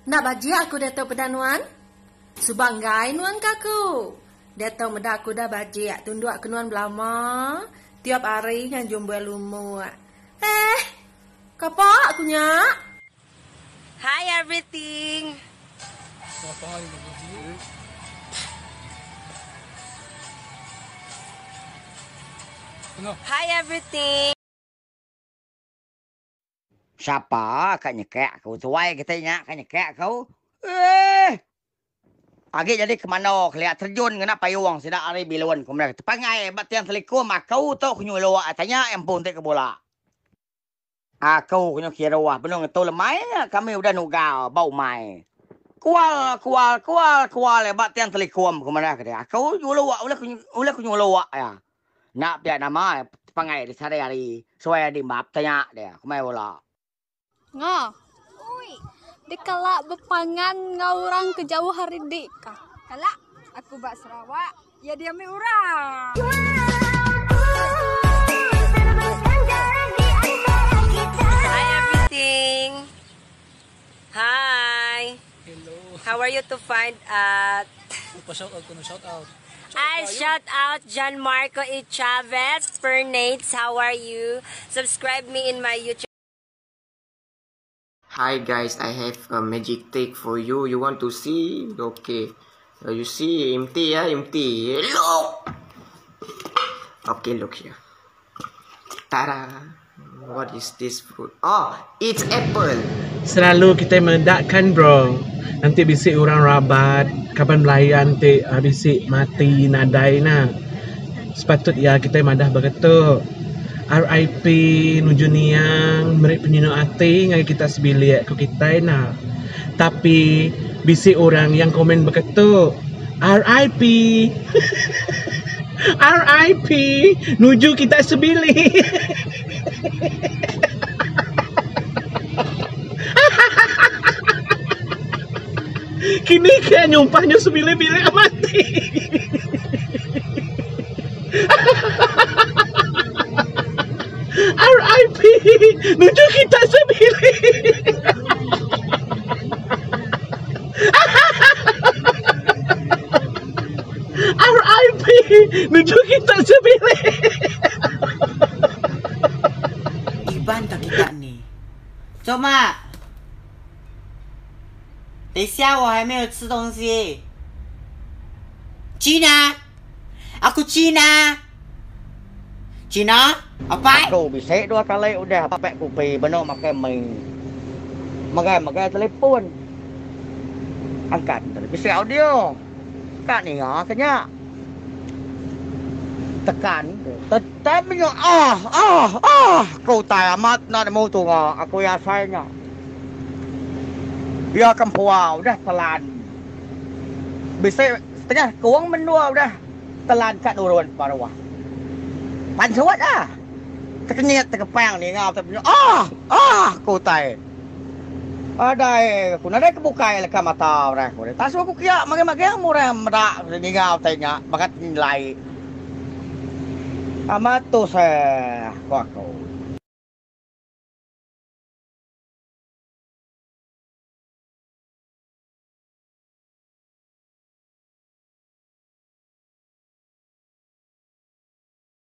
Enda bajik aku diatu peda nuan? Suba enggai nuan ke aku. Diatu meda aku udah bajik tunduk ke nuan belama. Tiap hari nganjung buah lumuk. Eh! Kapa aku nya? Hi everything. Hi everything. Sapa ka nyekak ku tuai kitai nya ka nyekak ku. Eeh. Agi jadi kemano kelia terjun ngena payung sida ari bilun ku meda tepangai ba tiang telikum aku tu ku nyuluk tanya iya empu enti ke bula. Aku ku nyu kiruh benung ngetu lemai nya kami udah nugal ba umai. Kual kual kual kual iya ba tiang telikum ku meda ke aku nyuluk ulih ku ulih ku nyuluk iya. Enda pia nama pangai di sehari hari suai adi embap tanya dia kumai bula. Nga. Ui. Dek kala bepangan enggau orang ke jauh ari dik ka. Kala aku ba Sarawak, iya diambi orang. Hi everything. Hi. Hello. How are you to find at Pa-shout out ko no shout out. I shout out John Marco E. Chavez, Pernates, how are you? Subscribe me in my YouTube. Hi guys, I have a magic trick for you. You want to see? Okay. You see, empty, yeah, empty. Look! Okay, look here. Ta-da! What is this fruit? Oh, it's apple. Selalu kitai meda kan bro, enti bisi orang rabat kaban belayan ti bisi mati nadai ne. Sepatut iya kitai madah baka tu RIP nuju niang meri penyinu ati ngagai kita sebilik ku kitai ne. Tapi bisi orang yang komen baka tu RIP RIP nuju kita sebilik. Kini ke nyumpah nyu sebilik-bilik mati. RIP nuju kita sebilik. RIP nuju kita sebilik. Iban ka kita ni. Cuma 等一下，我还没有吃东西。Gina, aku Gina. Gina, apai. Aku bisi dua kali udah apek kupi benung makai mi. Megai megai telefon. Angkat bisi audio. Ka ninga ke nya. Tekan tetap nya ah ah ah ku utai amat enda nemu tunga aku iya asai nya. Iya ke empua udah telan. Bisi setengah kung menua udah telan ka nurun baruh. Pansut ah. Tekenyit tekepang ninga utai penyu ah ah ku utai. Adai ku nadai ke bukai leka mata orang ku. Tasuh ku kia maging-maging meh orang meda ninga utai nya bagat nyelai. Amat tusah ku aku.